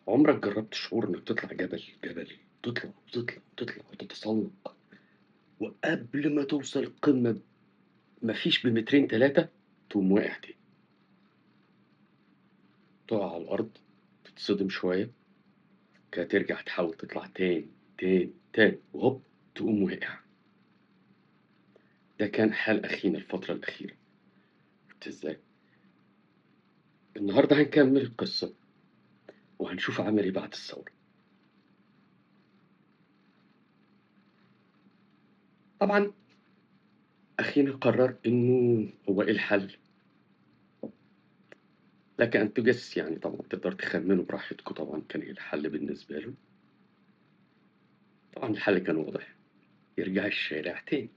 عمرك جربت شعور إنك تطلع جبل، جبل، تطلع وتطلع وتطلع وتتسلق، وقبل ما توصل القمة ما فيش بمترين 3 تقوم واقع تاني. تقع على الأرض، تتصدم شوية، كده ترجع تحاول تطلع تاني تاني تاني، وهوب تقوم واقع. ده كان حال أخينا الفترة الأخيرة. شفت إزاي؟ النهاردة هنكمل القصة وهنشوف عمل إيه بعد الثورة. طبعا أخينا قرر إنه هو إيه الحل؟ لكن أن تجس، يعني طبعا تقدر تخمنوا براحتكم طبعا كان إيه الحل بالنسبة له. طبعا الحل كان واضح، يرجع الشارع تاني،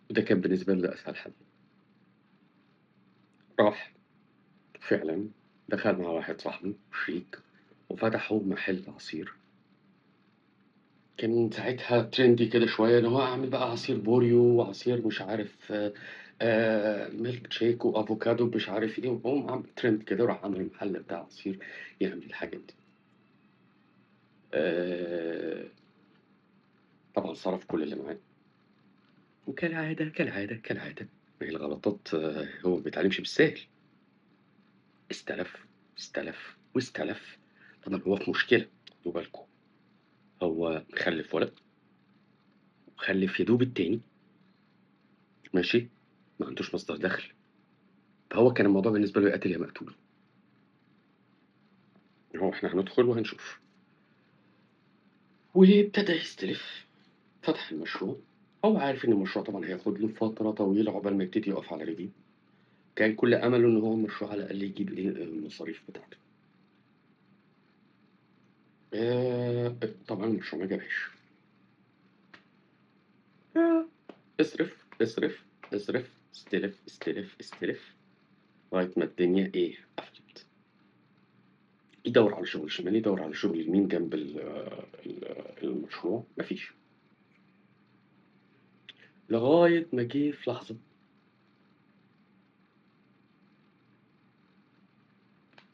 وده كان بالنسبة له ده أسهل حل. راح فعلا دخل مع واحد صاحبه شريك وفتحوا محل عصير. كان ساعتها trendy كده شوية إن هو أعمل بقى عصير بوريو وعصير مش عارف ميلك شيك وأفوكادو مش عارف إيه، وقوم عامل ترند كده وراح عامل محل بتاع عصير يعمل الحاجات دي. طبعا صرف كل اللي معاه، وكالعادة كالعادة كالعادة ما هي الغلطات، هو ما بيتعلمش بالسهل. استلف استلف واستلف. طبعا هو في مشكلة، خدوا بالكم، هو مخلف ولد وخلف يدوب التاني، ماشي، ما عندوش مصدر دخل، فهو كان الموضوع بالنسبة له يا قاتل يا مقتول. هو احنا هندخل وهنشوف. وابتدى يستلف، فتح المشروع. هو عارف ان المشروع طبعا هياخد له فترة طويلة عقبال ما يبتدي يقف على رجليه. كان كل امله ان هو المشروع على الاقل يجيب ايه المصاريف بتاعته. طبعا المشروع ما جابش. اصرف اصرف اصرف، استلف استلف استلف، لغاية ما الدنيا ايه قفلت. يدور على شغل شمال، يدور على شغل يمين جنب المشروع، مفيش. لغاية ما جه في لحظة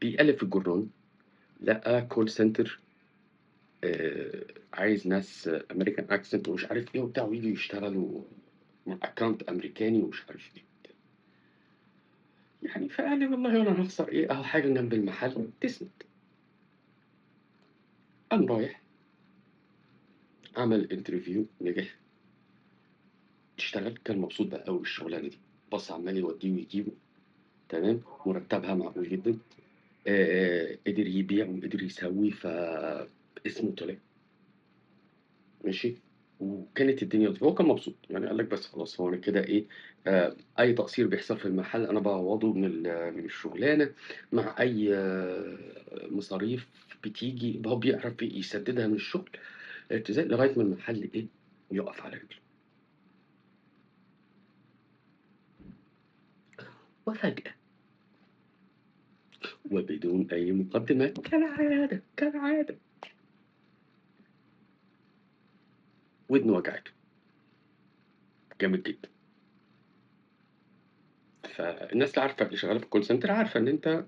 بيقلب في الجرنان، لقى call center، عايز ناس American accent ومش عارف ايه وبتاع، ويجوا يشتغلوا مع account امريكاني ومش عارف ايه وبتاع. فقال لي والله انا هخسر ايه، اهو حاجه جنب المحل تسند. قام رايح عمل interview، نجح، اشتغل. كان مبسوط بقى قوي بالشغلانه دي، بص عمال يوديه ويجيبه، تمام، مرتبها معقول جدا، قدر يبيع وقدر يسوي، فاسمه طلع ماشي، وكانت الدنيا لطيفة. هو كان مبسوط، قال لك بس خلاص هو انا كده ايه، اي تقصير بيحصل في المحل انا بعوضه من الشغلانه، مع اي مصاريف بتيجي هو بيعرف يسددها من الشغل، ازاي، لغايه ما المحل ايه يقف على رجله. وفجأة وبدون أي مقدمات كالعادة كالعادة ودنه وجعته جامد جدا. فالناس اللي عارفة اللي شغالة في ال call center عارفة إن أنت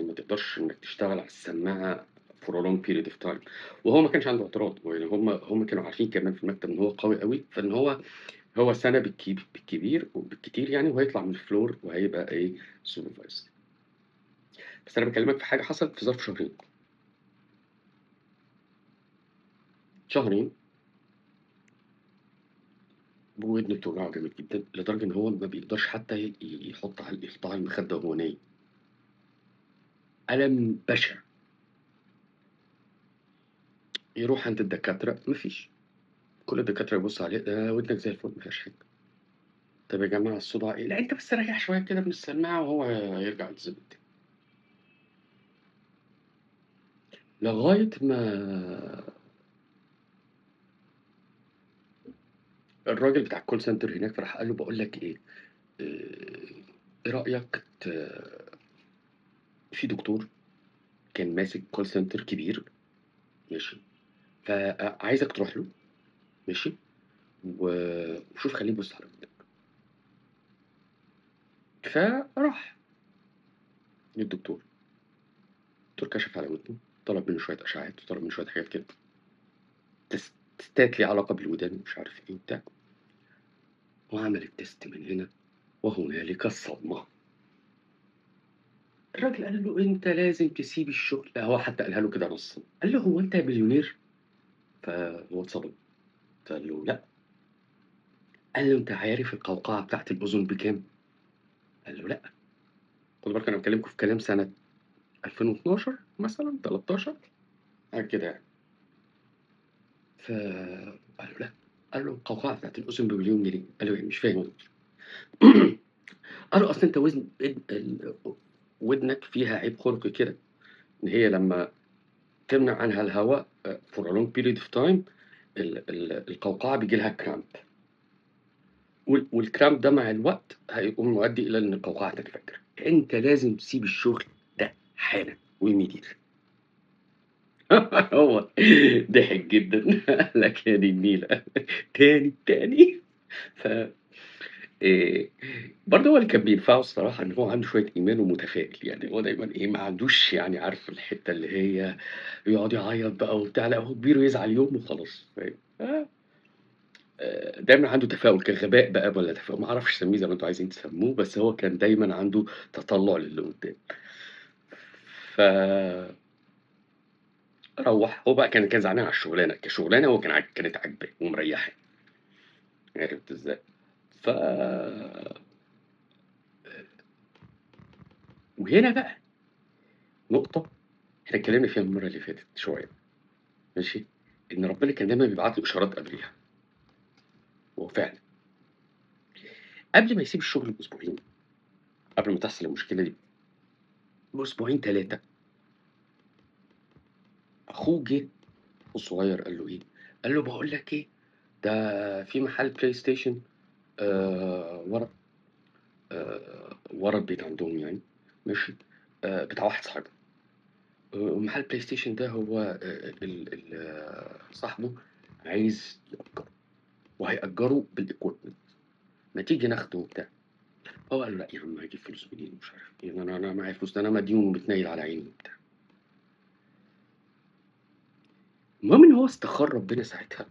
ما تقدرش إنك تشتغل على السماعة for a long period of time، وهو ما كانش عنده اعتراض، هم كانوا عارفين كمان في المكتب إن هو قوي قوي، فإن هو سنة بالكبير وبالكتير وهيطلع من ال floor وهيبقى إيه supervisor. بس أنا بكلمك في حاجة حصلت في ظرف شهرين. شهرين ودنه بتوجعه جامد جدا، لدرجة إن هو ما بيقدرش حتى يحطها على المخدة وهو نايم. ألم بشع. يروح عند الدكاترة مفيش، كل الدكاترة يبص عليه، ده ودنك زي الفل مفيهاش حاجة. طب يا جماعة الصداع إيه؟ لا أنت بس ريح شوية كده من السماعة وهو يرجع يتظبط تاني. لغاية ما الراجل بتاع ال call center هناك راح قال له بقول لك إيه، إيه رأيك في دكتور كان ماسك call center كبير، ماشي، فعايزك تروح له، ماشي، وشوف خليه يبص على ودنك. فراح للدكتور. الدكتور كشف على ودنه، طلب منه شوية أشعات وطلب منه شوية حاجات كده، تستات ليها علاقة بالودان ومش عارف إيه وبتاع، وعمل ال test من هنا وهنالك الصدمة. الراجل قال له: "أنت لازم تسيب الشغل." لا هو حتى قالها له كده نصًا، قال له: "هو أنت مليونير؟" فهو اتصدم، فقال له: "لأ." قال له: "أنت عارف القوقعة بتاعة الأذن بكام؟" قال له: "لأ." خدوا بالكم أنا باكلمكم في كلام سنة 2012 مثلًا، 13 حاجة كده يعني. فقال له: "لأ." قال له: "القوقعة بتاعة الأذن ب1,000,000 جنيه." قال له: "إيه؟ مش فاهم يا دكتور." قال له: "أصل أنت وزن اد ال ودنك فيها عيب خلقي كده، إن هي لمّا تمنع عنها الهواء for a long period of time ال ال القوقعة بييجي لها cramp. والcramp ده مع الوقت هيقوم مؤدي إلى إن القوقعة تنفجر. أنت لازم تسيب الشغل ده حالًا وimmediately." هو ضحك جدًا قال لك يا دي النيلة تاني، تاني. ف برضه هو اللي كان بينفعه الصراحة إن هو عنده شوية إيمان ومتفائل، يعني هو دايمًا إيه، ما عندوش يعني عارف الحتة اللي هي يقعد يعيط بقى وبتاع، لأ هو كبير ويزعل يوم وخلاص، فاهم؟ دايمًا عنده تفاؤل، كغباء بقى والّا تفاؤل، ما أعرفش سميه زي ما أنتم عايزين تسموه، بس هو كان دايمًا عنده تطلُّع للي قدام. ف روّح، هو بقى كان زعلان على الشغلانة، كشغلانة هو كانت عاجباه ومريحاه. عرفت إزاي؟ ف وهنا بقى نقطة إحنا اتكلمنا فيها المرة اللي فاتت شوية، ماشي؟ إن ربنا كان دايمًا بيبعت له إشارات قبليها. وفعلًا قبل ما يسيب الشغل بأسبوعين، قبل ما تحصل المشكلة دي بأسبوعين 3، أخوه جه الصغير قال له إيه؟ قال له: "باقول لك إيه، ده في محل PlayStation ورا ورا البيت عندهم يعني، ماشي، بتاع واحد صاحبهم. ومحل PlayStation ده هو ال ال صاحبه عايز يأجره، وهيأجره بالequipment، ما تيجي ناخده وبتاع." هو قال له: "لأ يا عم، هاجيب فلوس منين ومش عارف إيه، أنا معايا فلوس، ده أنا مديون ومتنيل على عيني وبتاع." المهم إن هو استخار ربنا ساعتها،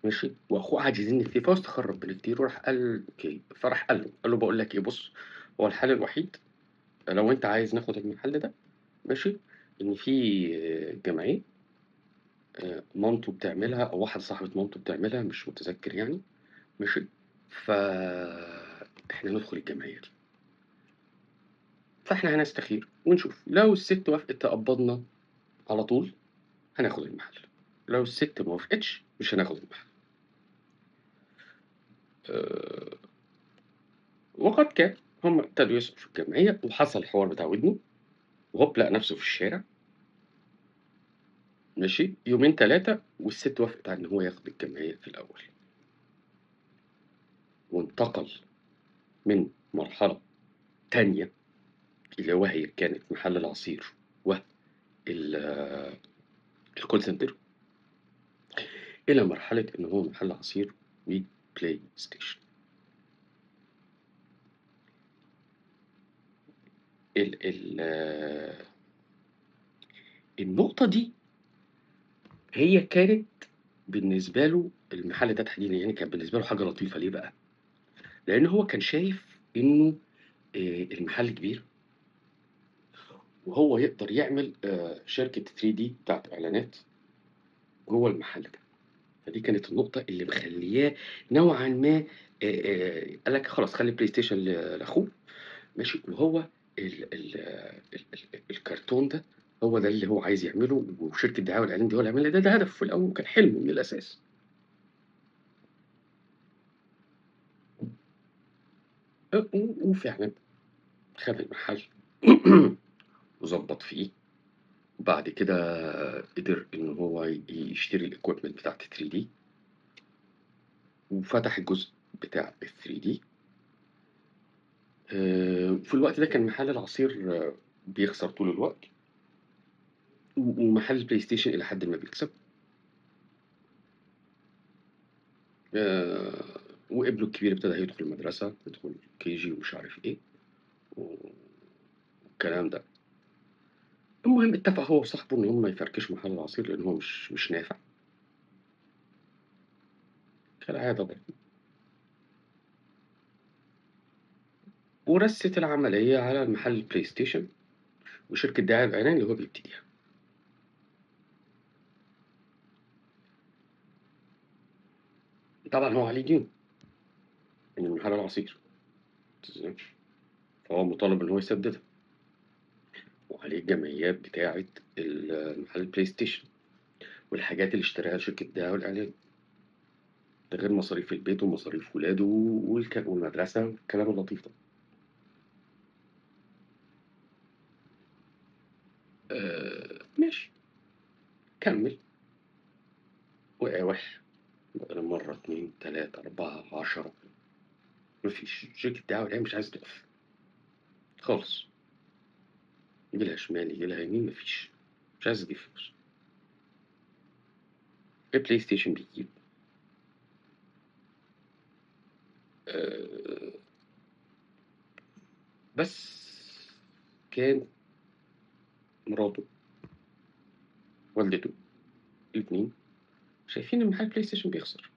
ماشي، وأخوه قعد يزن فيه، فهو استخار ربنا كتير وراح قال okay، فراح قال له: "باقول لك إيه، بُص، هو الحل الوحيد لو أنت عايز ناخد المحل ده، ماشي، إن في جمعية مامته بتعملها أو واحدة صاحبة مامته بتعملها، مش متذكر يعني، ماشي، فإحنا ندخل الجمعية دي. فإحنا هنستخير ونشوف، لو الست وافقت تقبضنا على طول هناخد المحل، لو الست ما وافقتش مش هناخد المحل." وقد كان، هم ابتدوا يسعوا في الجمعية وحصل الحوار بتاع ودنه، وهوب لقى نفسه في الشارع. ماشي، يومين 3 والست وافقت على إن هو ياخد الجمعية في الأول. وانتقل من مرحلة تانية اللي وهي كانت محل العصير و ال الcall center إلى مرحلة إن هو محل عصير وPlayStation. ال ال النقطة دي هي كانت بالنسبة له المحل ده تحديدًا يعني كان بالنسبة له حاجة لطيفة، ليه بقى؟ لأن هو كان شايف إنه المحل كبير وهو يقدر يعمل شركة 3D بتاعة إعلانات جوّه المحل ده. فدي كانت النقطة اللي مخلياه نوعًا ما قال لك خلاص خلّي الPlayStation لأخوه، ماشي، وهو ال ال ال ال الكرتون ده هو ده اللي هو عايز يعمله، وشركة الدعاية والإعلان دي هو اللي هيعملها، ده هدفه في الأول وكان حلمه من الأساس. و وفعلًا خد المحل وضبّط فيه، وبعد كده قدر إن هو يشتري الequipment بتاعة ال3D وفتح الجزء بتاع ال3D. في الوقت ده كان محل العصير بيخسر طول الوقت. ومحل الPlayStation إلى حدٍ ما بيكسب. آآ وابنه الكبير ابتدى يدخل المدرسة، يدخل KG ومش عارف إيه، والكلام ده. المهم اتفق هو وصاحبه إن هم يفركشوا محل العصير لإن هو مش نافع. كالعادة برضه. ورست العملية على محل البلاي ستيشن وشركة دعاية وإعلان اللي هو بيبتديها. طبعًا هو عليه ديون من محل العصير. فهو مطالب إن هو يسددها. وعليه الجمعيات بتاعة محل البلاي ستيشن والحاجات اللي اشتراها شركة الدعاية والإعلان. ده غير مصاريف البيت ومصاريف ولاده والمدرسة والكلام اللطيف ده. ماشي. كمّل. وقاوح بدل مرة، 2، 3، 4، 10 ما فيش، شركة الدعاية والإعلان مش عايزة تقف. خالص. ييجي لها شمال، ييجي لها يمين، ما فيش. مش عايزة تجيب فلوس. البلاي ستيشن بيجيب. بس كان مراته والدته الاتنين شايفين إن محل البلاي ستيشن بيخسر.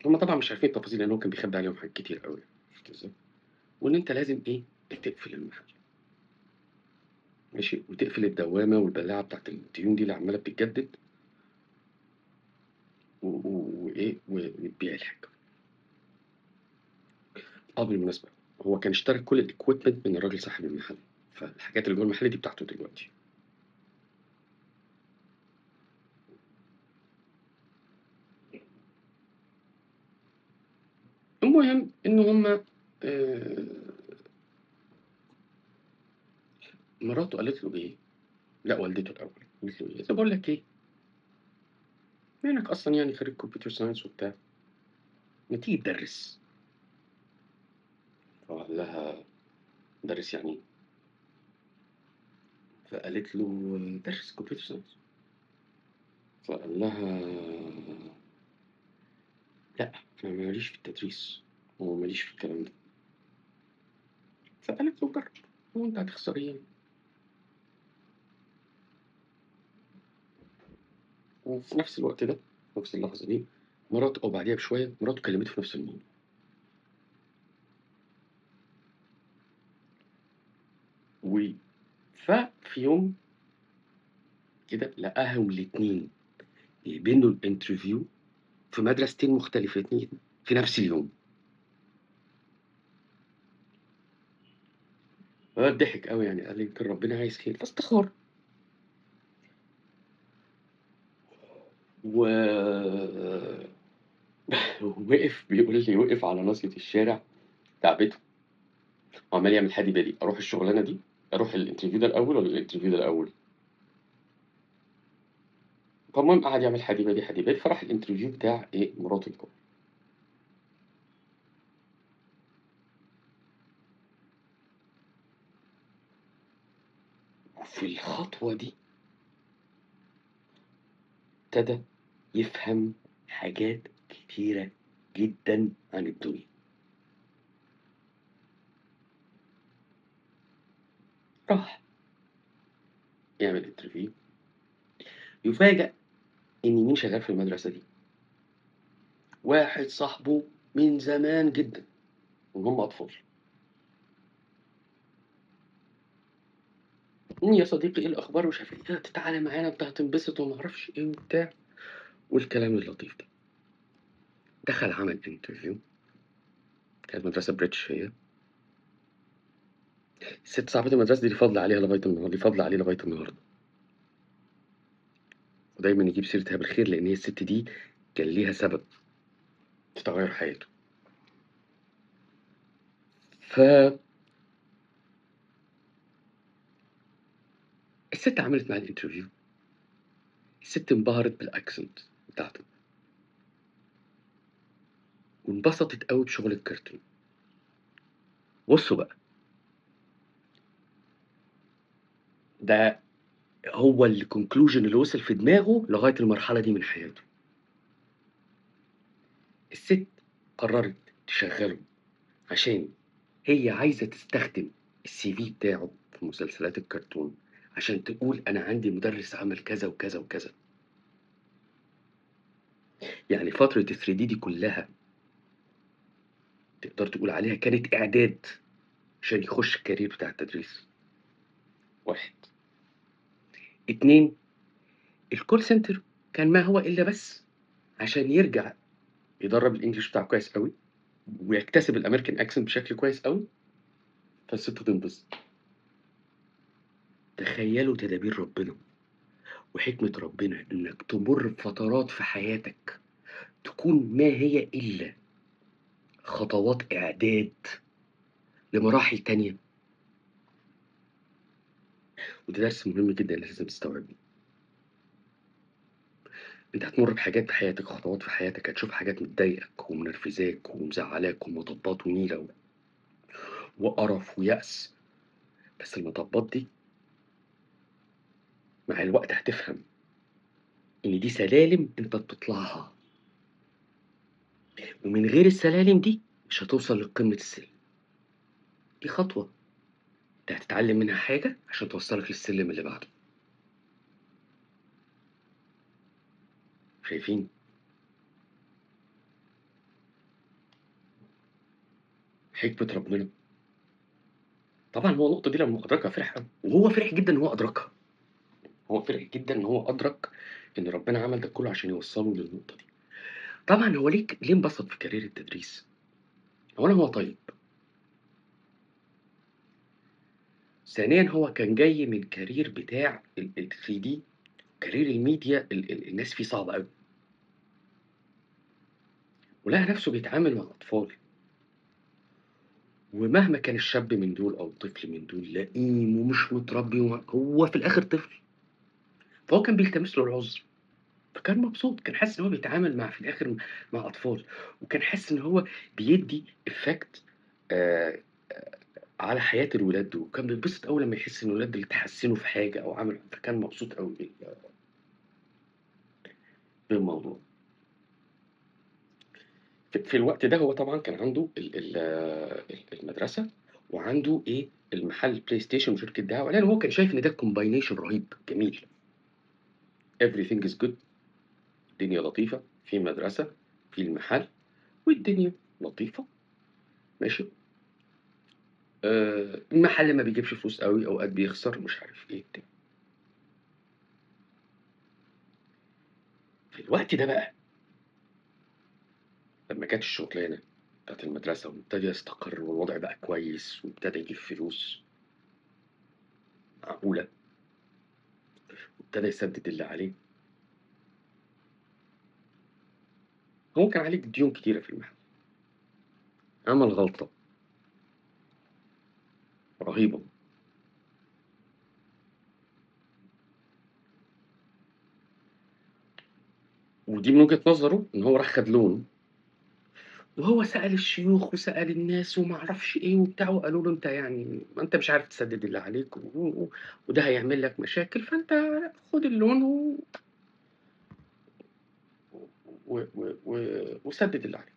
هُم طبعًا مش عارفين التفاصيل لإن هو كان بيخبي عليهم حاجات كتير أوي، شُفت إزاي؟ وإن أنت لازم إيه، تقفل المحل. ماشي، وتقفل الدوامة والبلاعة بتاعة الديون دي اللي عمالة بتتجدد. و و وإيه، وتبيع الحاجة. بالمناسبة هو كان اشترى كل الequipment من الراجل صاحب المحل، فالحاجات اللي جوه المحل دي بتاعته دلوقتي. المهم إن هُم مراته قالت له إيه، لأ والدته الأول، قالت له إيه، قالت له: "باقول لك إيه" بما إنك أصلًا يعني خريج computer science وبتاع، ما تيجي تدرس." فقال لها: "أدرس يعني إيه؟" فقالت له: "درس computer science." فقال لها: "لأ، أنا ما ليش في التدريس وما ليش في الكلام ده." فقالت له: "جرب، هو أنت هتخسر إيه يعني؟" وفي نفس الوقت ده، في نفس اللحظة دي، مراته أو بعديها بشوية، مراته كلمته في نفس الموضوع. و ففي يوم كده لقاهم الاتنين بيبنوا الinterview في مدرستين مختلفتين في نفس اليوم. فالواد ضحك أوي يعني، قال لي: "يمكن ربنا عايز خير." فاستخار. و ووقف بيقول لي وقف على ناصية الشارع بتاع بيتهم وعمّال يعمل حادي بادي، أروح الشغلانة دي، أروح الinterview ده الأول والّا الinterview ده الأول؟ فالمهم قعد يعمل حادي بادي، حادي بادي، فراح الinterview بتاع إيه، مراته الأول. وفي الخطوة دي ابتدى يفهم حاجات كتيرة جدًا عن الدنيا. راح يعمل interview يُفاجأ إن مين شغال في المدرسة دي؟ واحد صاحبه من زمان جدًا، وهُم أطفال. "يا صديقي إيه الأخبار؟" ومش عارف إيه، "تعالَ معانا أنت هتنبسط." وما أعرفش إيه وبتاع، والكلام اللطيف ده. دخل عمل interview كانت مدرسة British هي. الست صاحبة المدرسة دي ليه فضل عليها لغاية النهارده، ليه فضل عليه لغاية النهارده. ودايمًا يجيب سيرتها بالخير لإن هي الست دي كان ليها سبب في تغيُّر حياته. ف الست عملت معاه الinterview الست انبهرت بالaccent بتاعته. وانبسطت أوي بشغل الكرتون. بصوا بقى. ده هو الconclusion اللي وصل في دماغه لغاية المرحلة دي من حياته. الست قررت تشغّله عشان هي عايزة تستخدم الCV بتاعه في في مسلسلات الكرتون عشان تقول أنا عندي مدرس عمل كذا وكذا وكذا. يعني فترة ال3D دي كلها تقدر تقول عليها كانت إعداد عشان يخش ال career بتاع التدريس. 1. 2، ال call center كان ما هو إلا بس عشان يرجع يدرب ال English بتاعه كويس أوي، ويكتسب ال American accent بشكل كويس أوي، فالست تنبسط. تخيلوا تدابير ربنا وحكمة ربنا إنك تمر بفترات في حياتك تكون ما هي إلا خطوات إعداد لمراحل تانية. وده درس مهم جدا لازم تستوعبه. أنت هتمر بحاجات في حياتك، خطوات في حياتك، هتشوف حاجات متضايقك ومنرفزاك ومزعلاك ومطبات ونيلة وقرف ويأس، بس المطبات دي مع الوقت هتفهم إن دي سلالم أنت بتطلعها، ومن غير السلالم دي مش هتوصل لقمة السلم. دي خطوة أنت هتتعلم منها حاجة عشان توصلك للسلم اللي بعده. شايفين؟ حكمة ربنا. طبعا هو النقطة دي لما أدركها فرح أوي، وهو فرح جدا إن هو أدركها. هو فرح جدا إن هو أدرك إن ربنا عمل ده كله عشان يوصله للنقطة دي. طبعا هو ليه انبسط في career التدريس؟ أولا هو طيب. ثانيا هو كان جاي من career بتاع ال 3D، career ال media الناس فيه صعبة أوي، ولقى نفسه بيتعامل مع أطفال، ومهما كان الشاب من دول أو الطفل من دول لئيم ومش متربي هو في الآخر طفل، فهو كان بيلتمس له العذر، فكان مبسوط، كان حاسس إن هو بيتعامل مع في الآخر مع أطفال، وكان حاسس إن هو بيدي effect على حياة الولاد دول، وكان بيتبسط أوي لما يحس إن الولاد دول اتحسنوا في حاجة أو عملوا، فكان مبسوط أوي بالموضوع. في الوقت ده هو طبعا كان عنده المدرسة، وعنده إيه المحل بلاي ستيشن وشركة دعاية، لأن هو كان شايف إن ده combination رهيب جميل. Everything is good، الدنيا لطيفة، في مدرسة، في المحل، والدنيا لطيفة ماشي. المحل ما بيجيبش فلوس قوي، اوقات بيخسر، مش عارف ايه بتاع. في الوقت ده بقى لما جت الشغلانه بتاعت المدرسه وابتدى يستقر والوضع بقى كويس وابتدى يجيب فلوس معقوله وابتدى يسدد اللي عليه، هو كان عليه ديون كتيره في المحل، عمل غلطه رهيبة. ودي من وجهة نظره إن هو راح خد لون، وهو سأل الشيوخ وسأل الناس وما اعرفش إيه وبتاع، وقالوا له أنت يعني ما أنت مش عارف تسدد اللي عليك وده هيعمل لك مشاكل، فأنت خد اللون وسدد اللي عليك.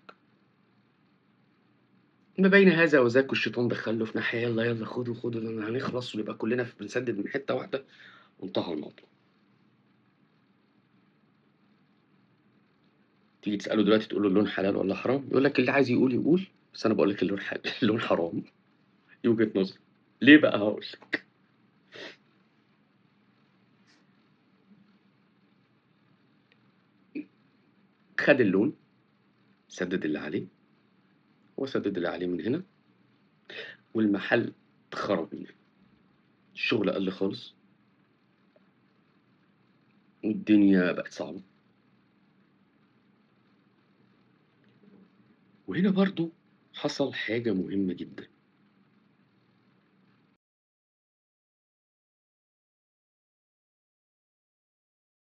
ما بين هذا وذاك والشيطان دخله في ناحية، يلا يلا خدوا خدوا هنخلص ونبقى كلنا بنسدد من حتة واحدة، وانتهى الموضوع. تيجي تسأله دلوقتي تقول له اللون حلال ولا حرام؟ يقول لك اللي عايز يقول يقول، بس أنا بقول لك اللون حلال، اللون حرام. دي وجهة نظري. ليه بقى؟ هقول لك. خد اللون، سدد اللي عليه، وسدد اللي عليه من هنا، والمحل اتخرب من هنا، الشغل قل خالص، والدنيا بقت صعبة. وهنا برضو حصل حاجة مهمة جدا.